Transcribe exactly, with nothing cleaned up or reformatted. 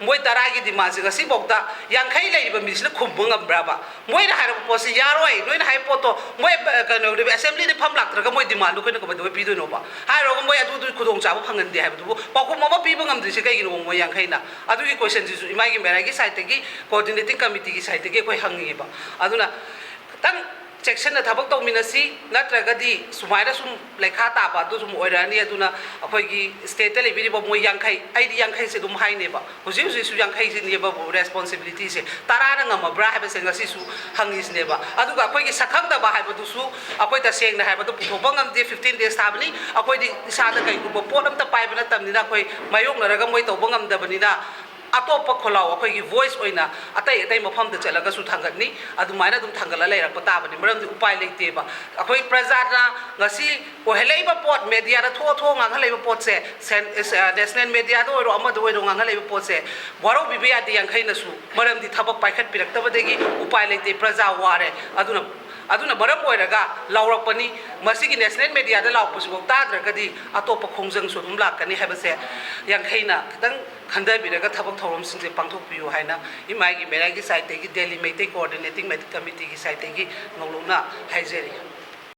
ꯃꯣꯏ ꯇꯔꯥꯒꯤ ꯗꯤꯃꯥꯟꯁꯦ ꯉꯁꯤꯐꯥꯎꯗ ꯌꯥꯡꯈꯩ ꯂꯩꯔꯤꯕ ꯃꯤꯁꯤꯅ ꯈꯨꯝꯕ ꯉꯝꯕ꯭ꯔꯕ? ꯃꯣꯏꯅ ꯍꯥꯏꯔꯛꯄ ꯄꯣꯠꯁꯤ ꯌꯥꯔꯣꯏ, ꯅꯣꯏꯅ ꯍꯥꯏꯕ ꯄꯣꯠꯇꯣ ꯃꯣꯏ, ꯑ, ꯀꯩꯅꯣ, ꯑꯦꯁꯦꯝꯕ꯭ꯂꯤꯗ ꯐꯝ ꯂꯥꯛꯇ꯭ꯔꯒ ꯃꯣꯏ ꯗꯤꯃꯥꯟꯗꯣ ꯑꯩꯈꯣꯏꯅ ꯀꯃꯥꯏꯅ ꯄꯤꯗꯣꯏꯅꯣꯕ? ꯍꯥꯏꯔꯨꯔꯒ ꯃꯣꯏ ꯑꯗꯨꯗꯨ ꯈꯨꯗꯣꯡꯆꯥꯕ ꯐꯪꯍꯟꯗꯦ ꯍꯥꯏꯕꯗꯨꯕꯨ ꯄꯥꯎꯈꯨꯝ ꯑꯃ ꯄꯤꯕ ꯉꯝꯗ꯭ꯔꯤꯁꯦ ꯀꯩꯒꯤꯅꯣ? ꯃꯣꯏ ꯌꯥꯡꯈꯩꯅ ꯑꯗꯨꯒꯤ ꯀꯣꯏꯁꯟꯁꯤꯁꯨ ꯏꯃꯥꯒꯤ ꯃꯦꯔꯥꯒꯤ ꯁꯥꯏꯠꯇꯒꯤ, ꯀꯣꯑꯣꯔꯗꯤꯅꯦꯇꯤꯡ ꯀꯃꯤꯇꯤꯒꯤ ꯁꯥꯏꯠꯇꯒꯤ ꯑꯩꯈꯣꯏ ꯍꯪꯉꯤꯕ꯫ ꯑꯗꯨꯅ ꯈꯤꯇꯪ ꯆꯦꯛꯁꯤꯟꯅ ꯊꯕꯛ ꯇꯧꯃꯤꯟꯅꯁꯤ, ꯅꯠꯇ꯭ꯔꯒꯗꯤ ꯁꯨꯃꯥꯏꯅ ꯁꯨꯝ ꯂꯩꯈꯥ ꯇꯥꯕ ꯑꯗꯨ ꯁꯨꯝ ꯑꯣꯏꯔꯛꯑꯅꯤ꯫ ꯑꯗꯨꯅ ꯑꯩꯈꯣꯏꯒꯤ ꯁ꯭ꯇꯦꯠꯇ ꯂꯩꯕꯤꯔꯤꯕ ꯃꯣꯏ ꯌꯥꯡꯈꯩ, ꯑꯩꯗꯤ ꯌꯥꯡꯈꯩꯁꯦ ꯑꯗꯨꯝ ꯍꯥꯏꯅꯦꯕ, ꯍꯧꯖꯤꯛ ꯍꯧꯖꯤꯛꯁꯨ ꯌꯥꯡꯈꯩꯁꯤꯅꯦꯕ ꯔꯦꯁꯄꯣꯟꯁꯤꯕꯤꯂꯤꯇꯤꯁꯦ꯫ ꯇꯔꯥꯅ ꯉꯝꯃꯕ꯭ꯔꯥ ꯍꯥꯏꯕꯁꯦ ꯉꯁꯤꯁꯨ ꯍꯪꯉꯤꯁꯤꯅꯦꯕ꯫ ꯑꯗꯨꯒ ꯑꯩꯈꯣꯏꯒꯤ ꯁꯛꯈꯪꯗꯕ ꯍꯥꯏꯕꯗꯨꯁꯨ ꯑꯩꯈꯣꯏ ꯇꯁꯦꯡꯅ ꯍꯥꯏꯕꯗ ꯄꯨꯊꯣꯛꯄ ꯉꯝꯗꯦ꯫ ꯐꯤꯐꯇꯤꯟ ꯗꯦꯖ ꯊꯥꯕꯅꯤ꯫ ꯑꯩꯈꯣꯏꯗꯤ ꯏꯁꯥꯗ ꯀꯩꯒꯨꯝꯕ ꯄꯣꯠ ꯑꯝꯇ ꯄꯥꯏꯕ ꯅꯠꯇꯕꯅꯤꯅ, ꯑꯩꯈꯣꯏ ꯃꯥꯌꯣꯛꯅꯔꯒ ꯃꯣꯏ ꯇꯧꯕ ꯉꯝꯗꯕꯅꯤꯅ, ꯑꯇꯣꯞꯄ ꯈꯣꯜꯂꯥꯎ ꯑꯩꯈꯣꯏꯒꯤ ꯚꯣꯏꯁ ꯑꯣꯏꯅ ꯑꯇꯩ ꯑꯇꯩ ꯃꯐꯝꯗ ꯆꯠꯂꯒꯁꯨ ꯊꯥꯡꯒꯠꯅꯤ꯫ ꯑꯗꯨꯃꯥꯏꯅ ꯑꯗꯨꯝ ꯊꯥꯡꯒꯠꯂ ꯂꯩꯔꯛꯄ ꯇꯥꯕꯅꯤ, ꯃꯔꯝꯗꯤ ꯎꯄꯥꯏ ꯂꯩꯇꯦꯕ꯫ ꯑꯩꯈꯣꯏ ꯄ꯭ꯔꯖꯥꯅ ꯉꯁꯤ ꯑꯣꯏꯍꯜꯂꯛꯏꯕ ꯄꯣꯠ, ꯃꯦꯗꯤꯌꯥꯗ ꯊꯣꯛꯑ ꯊꯣꯛꯑ ꯉꯥꯡꯍꯜꯂꯛꯏꯕ ꯄꯣꯠꯁꯦ, ꯁꯦꯟ-, ꯑ, ꯅꯦꯁꯅꯦꯜ ꯃꯦꯗꯤꯌꯥꯗ ꯑꯣꯏꯔꯣ, ꯑꯃꯗ ꯑꯣꯏꯔꯣ, ꯉꯥꯡꯍꯜꯂꯛꯏꯕ ꯄꯣꯠꯁꯦ ꯋꯥꯔꯧꯕꯤꯕ ꯌꯥꯗꯦ ꯌꯥꯡꯈꯩꯅꯁꯨ, ꯃꯔꯝꯗꯤ ꯊꯕꯛ ꯄꯥꯏꯈꯠꯄꯤꯔꯛꯇꯕꯗꯒꯤ ꯎꯄꯥꯏ ꯂꯩꯇꯦ, ꯄ꯭ꯔꯖꯥ ꯋꯥꯔꯦ꯫ ꯑꯗꯨꯅ, ꯑꯗꯨꯅ ꯃꯔꯝ ꯑꯣꯏꯔꯒ ꯂꯥꯎꯔꯛꯄꯅꯤ꯫ ꯃꯁꯤꯒꯤ ꯅꯦꯁꯅꯦꯜ ꯃꯦꯗꯤꯌꯥꯗ ꯂꯥꯎꯔꯛꯄꯁꯤꯐꯥꯎ ꯇꯥꯗ꯭ꯔꯒꯗꯤ ꯑꯇꯣꯞꯄ ꯈꯣꯡꯖꯪꯁꯨ ꯑꯗꯨꯝ ꯂꯥꯛꯀꯅꯤ ꯍꯥꯏꯕꯁꯦ ꯌꯥꯡꯈꯩꯅ ꯈꯤꯇꯪ ꯈꯟꯊꯕꯤꯔꯒ ꯊꯕꯛ ꯊꯧꯔꯝꯁꯤꯡꯁꯦ ꯄꯥꯡꯊꯣꯛꯄꯤꯌꯨ ꯍꯥꯏꯅ ꯏꯃꯥꯒꯤ ꯃꯦꯔꯥꯒꯤ ꯁꯥꯏꯠꯇꯒꯤ, ꯗꯦꯜꯂꯤ ꯃꯩꯇꯩ ꯀꯣꯑꯣꯔꯗꯤꯅꯦꯇꯤꯡ ꯀꯃꯤꯇꯤꯒꯤ ꯁꯥꯏꯠꯇꯒꯤ ꯅꯧꯂꯧꯅ ꯍꯥꯏꯖꯔꯤ꯫